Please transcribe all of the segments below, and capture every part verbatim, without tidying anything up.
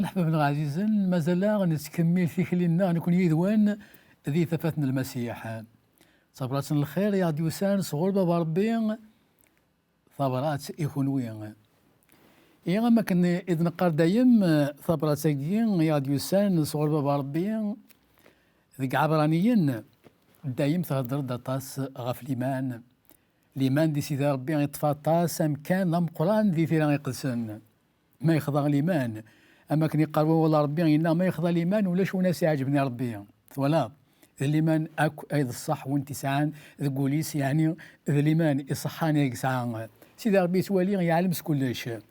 Leḥbab-nneɣ ɛzizen, mazal-aɣ nettkemmil tikli-nneɣ nekkni yid-wen di tafat n Lmasiḥ. D tabrat n lxir i aɣ-d-yusan sɣur Baba Ṛebbi, tabrat i kunwi. Ihi, am akken i d-neqqar dayem, tabrat-agi i aɣ-d-yusan sɣur Baba Ṛebbi, deg Ɛebraniyen, dayem thedder-d aṭas ɣef liman. Liman di Sidi Ṛebbi iṭṭef aṭas amkan d ameqqran di Tira Iqedsen. Ma yexḍa liman, am akken iqqar wawal n Ṛebbi, yenna ma yexḍa liman ulac win as-iɛeǧben i Ṛebbi. Twalaḍ? D liman akk ay d ṣṣeḥ win t-isɛan deg wul-is, yeɛni d liman iṣeḥḥan ay yesɛa. Sidi Ṛebbi yettwali, yeɛlem s kullec.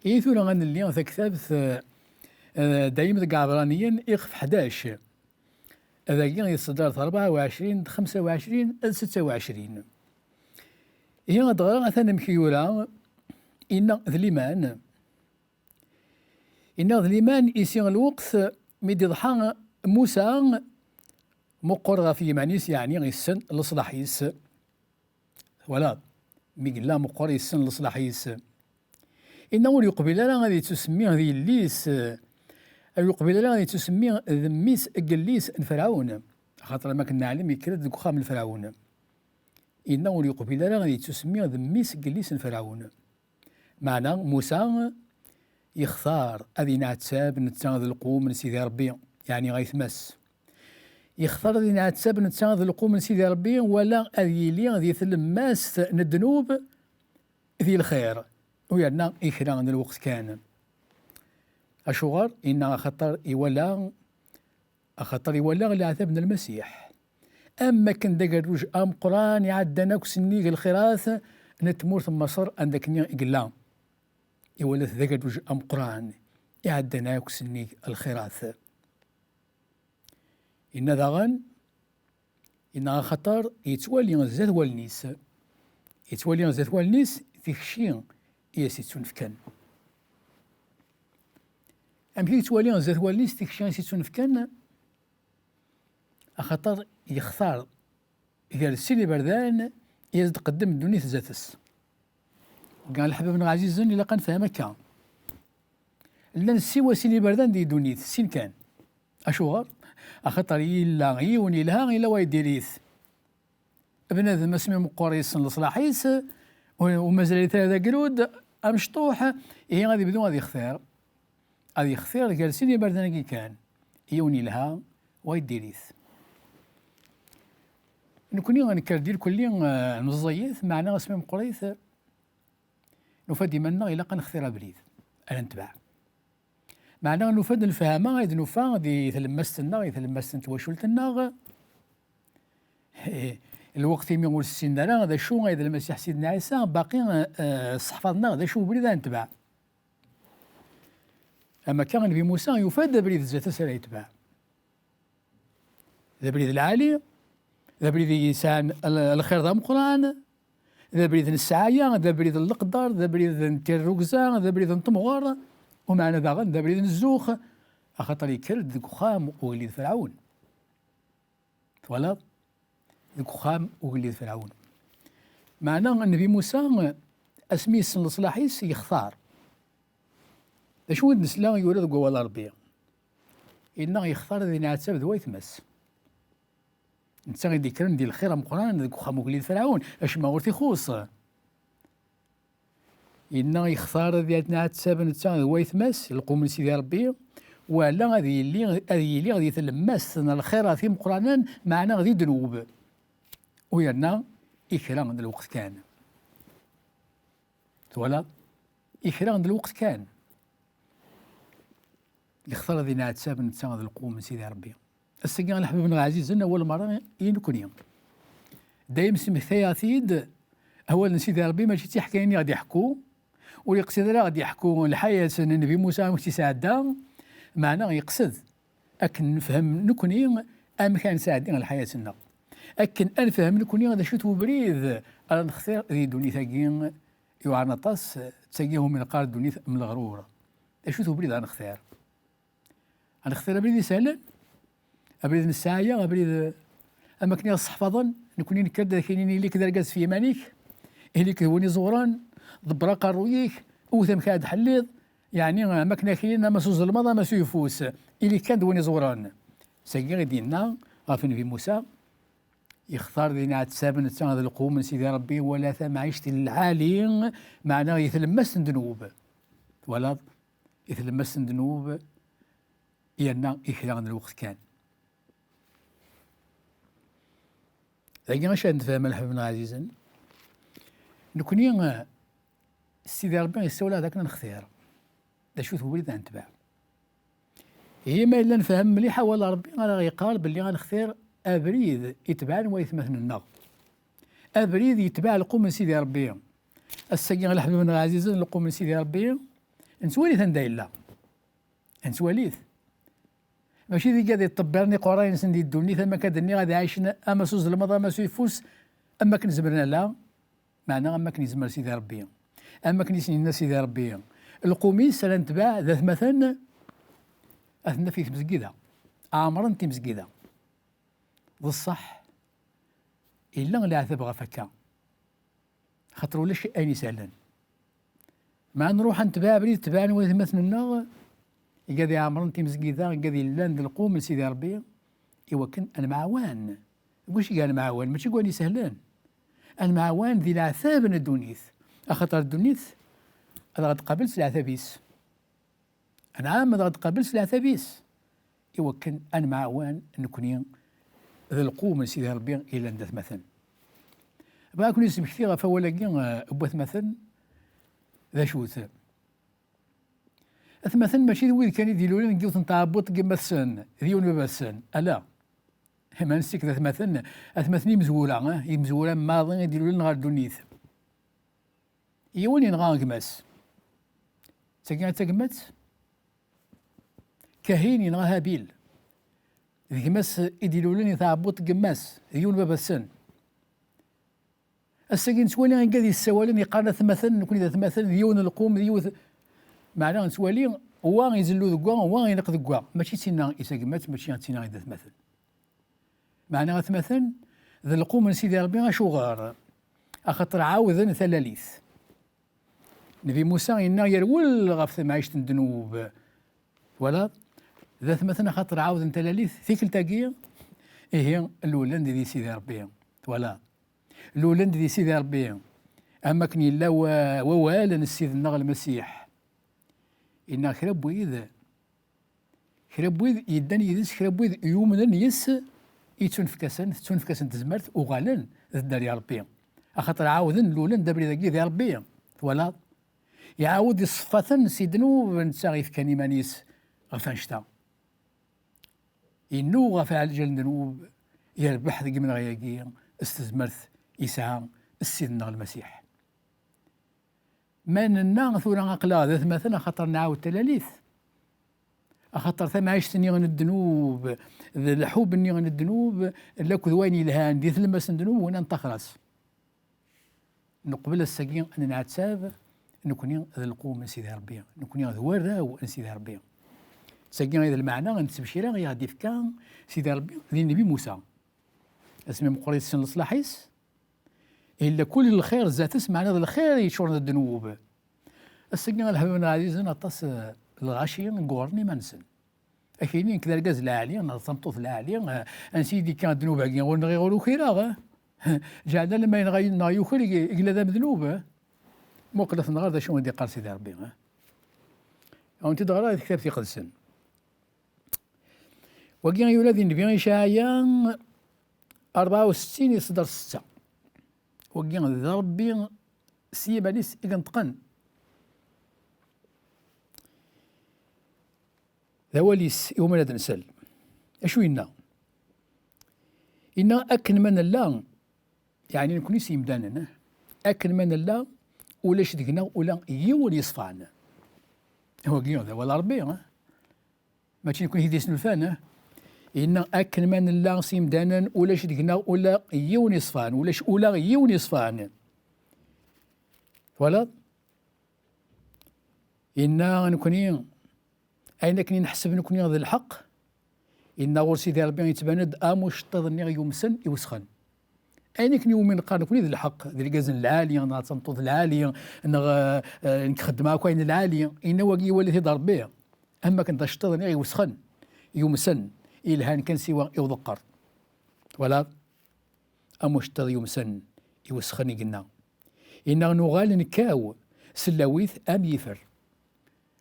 Ihi tura ad nelli taktabt, eh, dayem deg Ɛebraniyen, ixef ḥdac. Dagi yettedder rebɛa u ɛecrin, d xemsa u ɛecrin, d setta u ɛecrin. Ihi ad ɣreɣ atan amek yura, inna d liman. Inna d liman i si lweqt mi d-iḍḥa Musa, meqqer ɣef yiman-is, yeɛni issen leṣlaḥ-is. Twalaḍ? Mi yella meqqer yessen leṣlaḥ-is. Inna ur yeqbil ara ad yettusemmi d yelli-s, ur yeqbil ara ad yettusemmi d mmi-s n yelli-s n Ferɛun. Axaṭer am akken neɛlem yekker-d deg uxxam n Ferɛun. Inna ur yeqbil ara ad yettusemmi d mmi-s n yelli-s n Ferɛun. Meɛna Musa yextar ad yenɛettab netta d lqum n Sidi Ṛebbi, yeɛni ayetma-s. Yextar ad yenɛettab netta d lqum n Sidi Ṛebbi, wala ad yili di tlemmast n ddnub di lxir, u yerna i kra n lweqt kan. Acuɣer? Inna axaṭer iwala, axaṭer iwala leɛtab n Lmasiḥ. Am wakken d agerruj ameqqran iɛeddan akk sennig lxirat n tmurt n Maṣer, anda akkenni i yella. Iwala-t d agerruj ameqqran iɛeddan akk sennig lxirat. Inna daɣen, inna axaṭer yettwali zdat wallen-is, yettwali zdat wallen-is tikci i as-ittunefkan. Amek i yettwali zdat wallen-is tikci i as-ittunefkan? Axaṭer yextar gar sin iberdan i as-d-tqeddem ddunit zdat-s. Deg leḥbab-nneɣ ɛzizen, ilaq ad nefhem akka. Llan siwa sin iberdan di ddunit, sin kan. Acuɣer? Axaṭer yella yiwen yelha, yella wayeḍ diri-t. Bnadem asmi meqqer yessen leṣlaḥ-is, u, u mazal-it ara d agrud, amecṭuḥ, ihi ad ibdu ad yextir. Ad yextir gar sin iberdan-agi kan. Yiwen yelha, wayeḍ diri-t. Nekkni nekker-d irkelli, eh, meẓẓiyit, meɛna asmi meqqrit, nufa-d iman-nneɣ ilaq ad nextir abrid ara netbeɛ. Meɛna nufa-d lefhama ay d-nufa di tlemmast-nneɣ, i tlemmast n twacult-nneɣ. Eh, lweqt imi ur ssinen ara d acu ay d Lmasiḥ Sidna Ɛisa, baqi, eh, sseḥfaḍen-aɣ d acu ubrid ara netbeɛ. Am akka, Nnbi Musa yufa-d abrid zdat-s ara yetbeɛ. D abrid lɛali, d abrid yesɛan l-, lxir d ameqqran, d abrid n ssɛaya, d abrid n leqder, d abrid n tirrugza, d abrid n temɣer, u meɛna daɣen d abrid n zzux, axaṭer yekker-d deg uxxam ugellid Ferɛun. Twalaḍ? Deg uxxam ugellid Ferɛun. Meɛna Nnbi Musa, asmi yessen leṣlaḥ-is, yextar. D acu i d-nesla yura deg wawal n Ṛebbi? Inna yextar ad yenɛettab d waytma-s. Netta i d-yekkren di lxir ameqqran deg uxxam ugellid Ferɛun, acemma ur t-ixuṣṣ. Inna yextar ad yenɛettab netta d waytma-s, lqum n Sidi Ṛebbi, wala ad yili, ad yili di tlemmast n lxirat imeqqranen, meɛna di ddnub. U yerna i kra n lweqt kan. Twalaḍ? I kra n lweqt kan. Yextar ad yenɛettab netta d lqum n Sidi Ṛebbi. Ass-agi, a leḥbab-nneɣ ɛzizen, awal merra i nekkni. Dayem smektayeɣ-t-id, awal n Sidi Ṛebbi mačči d tiḥkayin i ɣ-d-iḥekku, ur yeqsid ara ɣ-d-iḥekku lḥayat n Nnbi Musa amek tt-isɛedda, meɛna yeqsed akken nefhem nekkni amek ara nesɛeddi lḥayat-nneɣ. Akken ad nefhem nekkni d acu-t ubrid ara nextir di ddunit-agi yuɛren aṭas, d tagi umi neqqar ddunit n leɣrur. D acu-t ubrid ara nextir? Ad nextir abrid isehlen, abrid n ssɛaya, abrid, am akken i ɣ-sseḥfaḍen, nekkni nekker-d ad ak-inin ili-k d argaz f yiman-ik, ili-k d win iẓewren, ḍebber aqerruy-ik, wwet amek ara d-tḥelliḍ, Yeɛni, am akken akli-n ama s uzelmaḍ ama s uyeffus, ili kan d win iẓewren. Sagi i d-yenna ɣef Nnbi Musa, yextar din aɛetteb netta d lqum n Sidi Ṛebbi, wala tamɛict n lɛali, meɛna i tlemmast n ddnub. Twalaḍ? I tlemmast n ddnub, yerna i kra n lweqt kan. Dagi acu ara nefhem, a leḥbab-nneɣ ɛzizen? Nekni, eh, Sidi Ṛebbi yessawel-aɣ-d akken ad nextir. D acu-t ubrid ad netbeɛ? Ihi ma yella nefhem mliḥ awal Ṛebbi ara ɣ-yeqqar belli ad nextir abrid itebɛen waytmaten-nneɣ. Abrid yetbeɛ lqum n Sidi Ṛebbi. Ass-agi, a leḥbab-nneɣ ɛzizen, lqum n Sidi Ṛebbi, nettwali-t anda yella. Ad nettwali-t. Mačči d igad iṭṭebbiren iqerray-nsen di ddunit, am akka d-nniɣ, ad ɛicen ama s uzelmaḍ ama s uyeffus, am akken zemren ala, meɛna am akken yezmer Sidi Ṛebbi. Am akken i sen-yenna Sidi Ṛebbi, lqum-is ara netbeɛ d atmaten, ad ten-naf di tmezgida. Ɛemren timezgida. D ṣṣeḥ, illa leɛtab ɣef akka. Xaṭer ulac ayen isehlen. Ma nruḥ ad netbeɛ abrid tebɛen waytmaten-nneɣ, igad iɛemren timezgida, igad yellan d lqum n Sidi Ṛebbi, iwakken ad nemɛawan. Deg wacu i nemɛawan? Mačči deg wayen isehlen. Ad nemɛawan di leɛtab n ddunit, axaṭer ddunit ad ɣ-d-tqabel s leɛtab-is. Anɛam, ad ɣ-d-tqabel s leɛtab-is, iwakken ad nemɛawan nekni d lqum n Sidi Ṛebbi yellan d atmaten. Bɣiɣ ad ken-id-smektiɣ ɣef wawal-agi, eh, n watmaten, d acu-t? Atmaten mačči d wid kan i d-ilulen deg yiwet n tɛebbuṭ n yemma-tsen, d yiwen baba-tsen, ala. Ma nessik d atmaten, atmaten imezwura, eh, imezwura maḍi i d-ilulen ɣer ddunit. Yiwen yenɣa gma-s. D tagi i d tagmat? Kahin yenɣa Habil. D gma-s i d-ilulen i tɛebbuṭ n gma-s, d yiwen baba-tsen. Ass-agi nettwali igad yessawalen, yeqqaren atmaten, nekni d atmaten, d yiwen n lqum, d yiwet. Meɛna nettwali, wa izellu deg wa, wa ineq deg wa. Mačči d tinna i d tagmat, mačči d tinna i d atmaten. Meɛna atmaten d lqum n Sidi Ṛebbi, acuɣer? Axaṭer ɛawden talalit. Nnbi Musa yenna yerwel ɣef temɛict n ddnub. Twalaḍ? D atmaten axaṭer ɛawden talalit tikkelt-agi, ihi lulen-d di Sidi Ṛebbi. Twalaḍ? Lulen-d di Sidi Ṛebbi. Am akken yella wa-, wawal n Ssid-nneɣ Lmasiḥ. Yenna kra n wid Kra n wid yeddan yid-s, kra n wid yumnen yes, yettunefk-asen, tettunefk-asen tezmert, uɣalen d dderya Ṛebbi. Axaṭer ɛawden lulen-d abrid-agi di Ṛebbi. Twalaḍ? Iɛawed iṣeffa-ten si ddnub, netta ifkan iman-is ɣef annect-a. Yennuɣ ɣef ɛelǧal n ddnub, yerbeḥ deg imenɣi-agi s tezmert yesɛa Ssid-nneɣ Lmasiḥ. Ma nenna tura aql-aɣ d atmaten axaṭer nɛawed talalit. Axaṭer tamɛict-nni n ddnub, d lḥub-nni n ddnub, lakked wayen yelhan di tlemmast n ddnub, winna neṭṭaxer-as. Neqbel ass-agi ad nenɛettab, nekni d lqum n Sidi Ṛebbi, nekni d warraw n Sidi Ṛebbi. Sagi i d lmeɛna n ttbecira i aɣ-d-ifka Sidi Ṛebbi di Nnbi Musa. Asmi meqqer i tessen leṣlaḥ-is, illa kul lxir zdat-s, meɛna d lxir yeččuren d ddnub. Ass-agi, a leḥbab-nneɣ ɛzizen, aṭas, eh, lɣaci i iɣurren iman-nsen. Akini, nekk d argaz lɛali, neɣ d tameṭṭut lɛali, eh, ansi i d-ikka ddnub-agi, ur nɣiɣ, ur ukireɣ, eh? Ǧeɛlen alamma yenɣa, yenɣa yuker, i, i yella d amednub, eh? Muqlet nɣer d acu i d-iqqar Sidi Ṛebbi, eh? Ad wen-t-id-ɣreɣ di tektabt iqedsen. Wagi yura di nnbi Icɛaya rebɛa u settin, iṣedder setta. Wagi d Ṛebbi s yiman-is i ineṭqen. D awal-is iwumi ara d-nsel. Acu yenna? Yenna akken ma nella, yeɛni nekni s yimdanen, eh? Akken ma nella, ulac deg-neɣ ula yiwen yeṣfan. Wagi d awal Ṛebbi, eh? Mačči nekni i t-id-yesnulfan, eh? Yenna akken ma nella s yimdanen, ulac deg-neɣ ula yiwen yeṣfan, ulac ula yiwen yeṣfan. Twalaḍ? Yenna nekni, ayen akken i neḥseb nekni d lḥeqq, yenna ɣur Sidi Ṛebbi yettban-d am uceṭṭiḍ-nni yumsen iwesxen. Ayen akken iwumi neqqar nekni d lḥeqq, d lgaz n lɛali, neɣ d tameṭṭut n lɛali, neɣ, eh, eh, nekk xeddmeɣ akk ayen n lɛali, inna wagi iwala-t-id Ṛebbi. Am wakken d aceṭṭiḍ-nni iwesxen, yumsen, yelhan kan siwa i uḍeqqer. Twalaḍ? Am uceṭṭiḍ yumsen, iwesxen i yenna. Inna nuɣal nekkaw sellawit am yifer.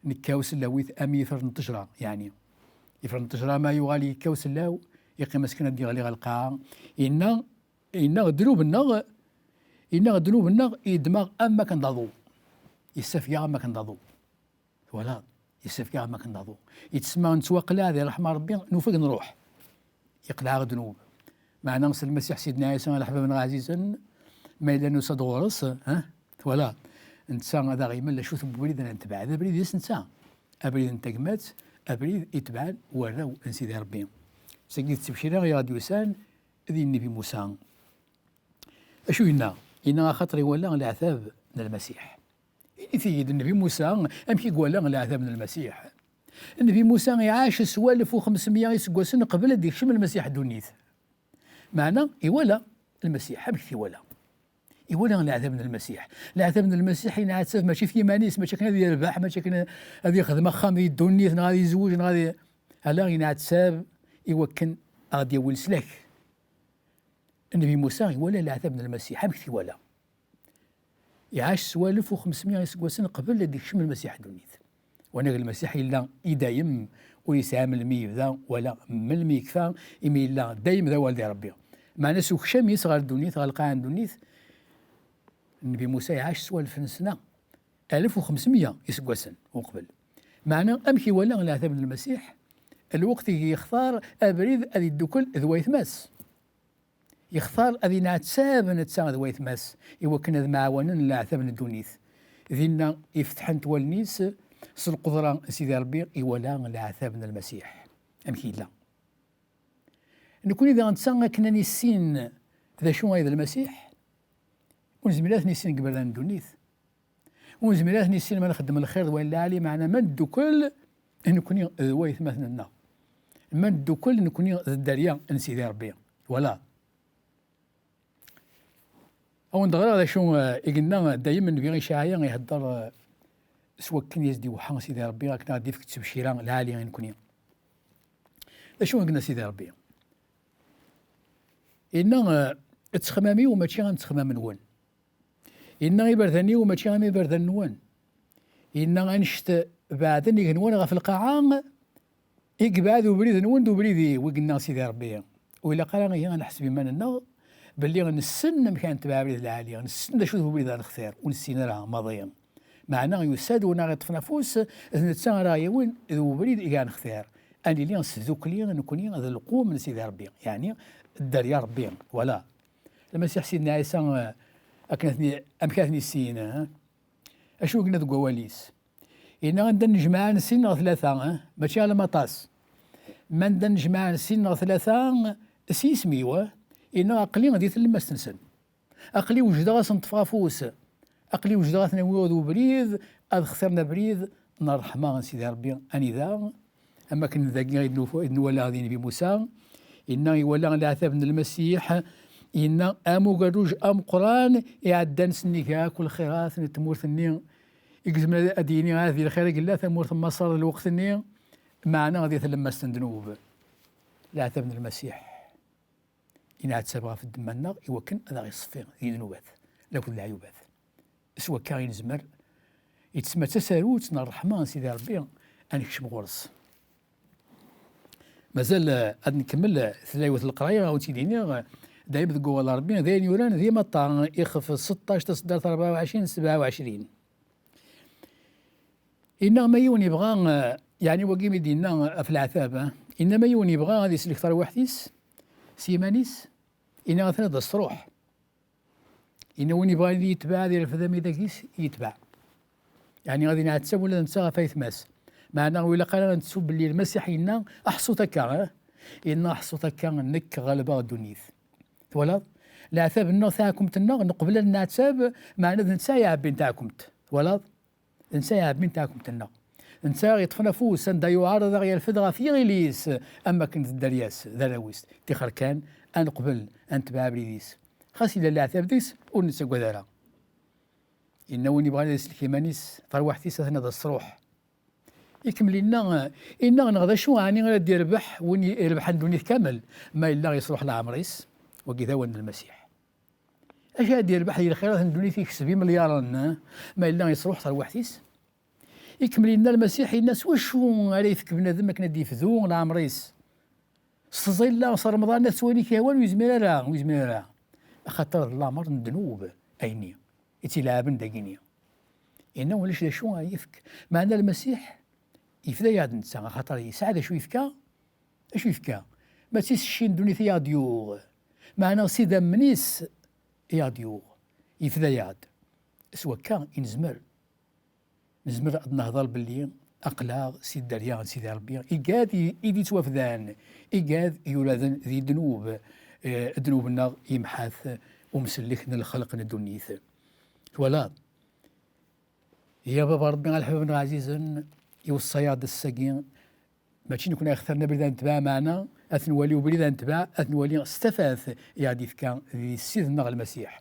Nekkaw sellawit am yifer n ttejra, yeɛni. Yifer n ttejra ma yuɣal yekkaw sellaw, yeqqim-as kan ad d-yeɣli ɣer lqaɛa. Inna, inna ddnub-nneɣ, inna ddnub-nneɣ yeddem-aɣ am wakken d aḍu. Yessafeg-aɣ am wakken d aḍu. Twalaḍ? Yessefk-aɣ am akken d aḍu. Yettsemma nettwaqleɛ di ṛṛeḥma n Ṛebbi, nufeg nṛuḥ. Yeqleɛ-aɣ ddnub. Meɛna s Lmasiḥ Sidna Ɛisa, a leḥbab-nneɣ ɛzizen, ma yella nusa-d ɣur-s, ha? Twalaḍ? Netta ad aɣ-imel acu-t ubrid ara netbeɛ. D abrid-is netta. Abrid n tagmat, abrid itebɛen warraw n Sidi Ṛebbi. Sagi d ttebcira i aɣ-d-yusan di Nnbi Musa. Acu yenna? Yenna axaṭer iwala leɛtab n Lmasiḥ. Init-iyi-d, Nnbi Musa, amek i iwala leɛtab n Lmasiḥ? Nnbi Musa iɛac s walef u xemsemya iseggasen qbel ad d-ikcem Lmasiḥ ddunit. Meɛna, iwala Lmasiḥ. Amek t-iwala? Iwala leɛtab n Lmasiḥ. Leɛtab n Lmasiḥ inɛettab mačči f yiman-is, mačči akken ad yerbeḥ, mačči akken ad yexdem axxam di ddunit, neɣ ad yezweǧ, neɣ ad y-, ala, inɛettab i wakken ad ɣ-d-yawi leslak. Nnbi Musa iwala leɛtab n Lmasiḥ. Amek t-iwala? Iɛac s walef u xemsemya iseggasen qbel ad d-ikcem Lmasiḥ ddunit. Wanag Lmasiḥ yella i dayem, ur yesɛi melmi yebda wala melmi yekfa, imi yella dayem d awal di Ṛebbi. Meɛna s ukcam-is ɣer ddunit, ɣer lqaɛa n ddunit, Nnbi Musa iɛac s walef n sna, alef u xemsemya iseggasen uqbel. Meɛna amek iwala leɛtab n Lmasiḥ? Lweqt i yextar abrid ad iddukel d waytma-s. Yextar ad inɛettab netta d waytma-s i wakken ad mɛawanen leɛtab n ddunit. Dinna i fetḥent wallen-is s lqudra n Sidi Ṛebbi, iwala leɛtab n Lmasiḥ. Amek yella? Nekni daɣ netta akken ad nissin d acu ay d Lmasiḥ, ur nezmir ad t-nissin deg iberdan n ddunit. Ur nezmir ad t-nissin ma nxeddem lxir d wayen lɛali, meɛna ma neddukel nekni d waytmaten-nneɣ. Ma neddukel nekni d dderya n Sidi Ṛebbi. Twalaḍ? A wen-d-ɣriɣ d acu, eh, i yenna dayem Nnbi Icɛaya, ihedder, eh, s wakken i as-d-iweḥḥa Sidi Ṛebbi akken ad d-ifk ttebcira lɛali i nekni. D acu i yenna Sidi Ṛebbi? Yenna, eh, ttexmam-iw mačči am ttexmam-nwen. Yenna iberdan-iw mačči am iberdan-nwen. Yenna annect beɛden igenwan ɣef lqaɛa, i yebɛed ubrid-nwen d ubrid-iw, i yenna Sidi Ṛebbi. Ur ilaq ara ihi ad neḥseb iman-nneɣ belli nessen amek ara netbeɛ abrid lɛali, nessen d acu d ubrid ara nextir, ur nessin ara maḍi. Meɛna yusa-d win ara ɣ-iṭṭfen afus, d netta ara ɣ-yawin d ubrid i ara nextir. Ad nili s tdukli nekni d lqum n Sidi Ṛebbi, yeɛni dderya Ṛebbi. Twalaḍ? Lmasiḥ Sidna Ɛisa, eh, akken ad ten-, amek ad ten-issin, eh? Acu i yenna deg wawal-is? Yenna anda nnejmaɛen sin neɣ tlata, eh? Mačči alamma aṭas. Ma anda nnejmaɛen sin neɣ tlata s yisem-iw, eh? Yenna aql-i di tlemmast-nsen. Aql-i wejdeɣ ad sen-ṭṭfeɣ afus. Aql-i wejdeɣ ad ten-awiɣ d ubrid, ad xtiren abrid n ṛṛeḥma n Sidi Ṛebbi, anida, am akken dagi i d-nufa-, i d-nwala di Nnbi Musa, yenna iwala leɛtab n Lmasiḥ, yenna am ugerruj ameqqran iɛeddan sennig akk lxirat n tmurt-nni, i yezmer ad d-yini ahat di lxir i yella tamurt n Maṣer d lweqt-nni, meɛna di tlemmast n ddnub. Leɛtab n Lmasiḥ. Inɛettab ɣef ddemma-nneɣ i wakken ad aɣ-iṣeffi di ddnubat akked leɛyubat. S wakka i nezmer, yettsemma d tasarut n ṛṛeḥma n Sidi Ṛebbi, ad nekcem ɣur-s. Mazal, eh, ad nkemmel, eh, tella yiwet n leqraya, ad wen-tt-id-iniɣ, eh, dayem deg wawal n Ṛebbi, d ayen yuran di Matta, ixef seṭṭac, taseddart rebɛa u ɛecrin, sebɛa u ɛecrin. Inna ma yiwen yebɣa, eh, yeɛni wagi mi d-yenna ɣef leɛtab, eh, inna ma yiwen yebɣa ad islek tarwiḥt-is s yiman-is, inna atan ad as-truḥ. Inna win yebɣan ad yetbeɛ ad irfed amidag-is, yetbeɛ. Yeɛni ad inɛettab ula d netta ɣef ayetma-s. Meɛna ur ilaq ara ad nettu belli Lmasiḥ yenna, ḥṣut akka, eh? Yenna ḥṣut akka, nekk ɣelbeɣ ddunit. Twalaḍ? Leɛtab-nneɣ, taɛkemt-nneɣ, neqbel ad nneɛtab, meɛna d netta i iɛebbin taɛkemt. Twalaḍ? D netta i iɛebbin taɛkemt-nneɣ. D netta i ɣ-yeṭṭfen afus anda yuɛer ad aɣ-yerfed ɣef yiɣil-is, am wakken d dderya-s, d arraw-is. Tixer kan, ad neqbel, ad netbeɛ abrid-is. Ɣas yella leɛtab deg-s, ur nettagad ara. Yenna win yebɣan ad isellek iman-is, tarwiḥt-is atan ad as-truḥ. Ikemmel inna, inna neɣ d acu ɛni ara d-yerbeḥ win irebḥen ddunit kamel ma yella yesruḥ leɛmer-is? Wagi d awal n Lmasiḥ. Acu ara d-yerbeḥ di lxirat n ddunit, yekseb imelyaṛen, ma yella yesruḥ tarwiḥt-is? Ikemmel inna Lmasiḥ, inna s wacu ara yefk bnadem akken ad d-yefdu leɛmer-is? S tẓilla, s Remḍan, ad twali kra, ur yezmir ara, ur yezmir ara. Axaṭer d lamer n ddnub, ayenni i tt-ileɛben dagini. Inna ulac d acu ara yefk. Meɛna Lmasiḥ yefda-yaɣ-d netta, axaṭer yesɛa d acu yefka. Acu yefka? Ma d tisecci n ddunit i aɣ-d-yuɣ, meɛna s idammen-is i aɣ-d-yuɣ. Yefda-yaɣ-d. S wakka i nezmer. Nezmer ad nehḍer belli aql-aɣ si dderya n Sidi Ṛebbi, igad i, i d-ittwafdan, igad yuraden di ddnub, eh, ddnub-nneɣ yemḥa-t umsellek n lxelq n ddunit. Twalaḍ? Ya Baba Ṛebbi, a leḥbab-nneɣ ɛzizen, iweṣṣa-yaɣ-d ass-agi, mačči nekkni ixtar-nni abrid ad netbeɛ, meɛna ad t-nwali ubrid ad netbeɛ, ad t-nwali s tafat i aɣ-d-ifka di Ssid-nneɣ Lmasiḥ.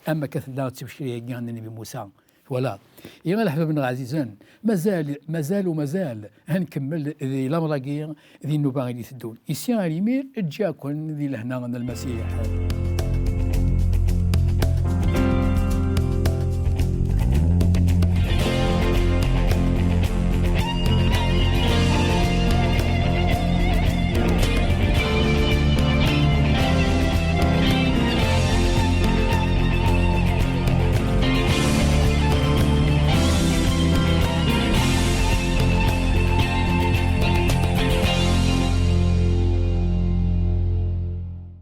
Am akka tella ttebcira-agi n Nnbi Musa. Twalaḍ? Ya leḥbab-nneɣ ɛzizen, mazal, mazal u mazal, ad nkemmel di lamer-agi, di nnuba i d-iteddun. Isi ar yimir, ǧǧiɣ-ken di lehna n Lmasiḥ.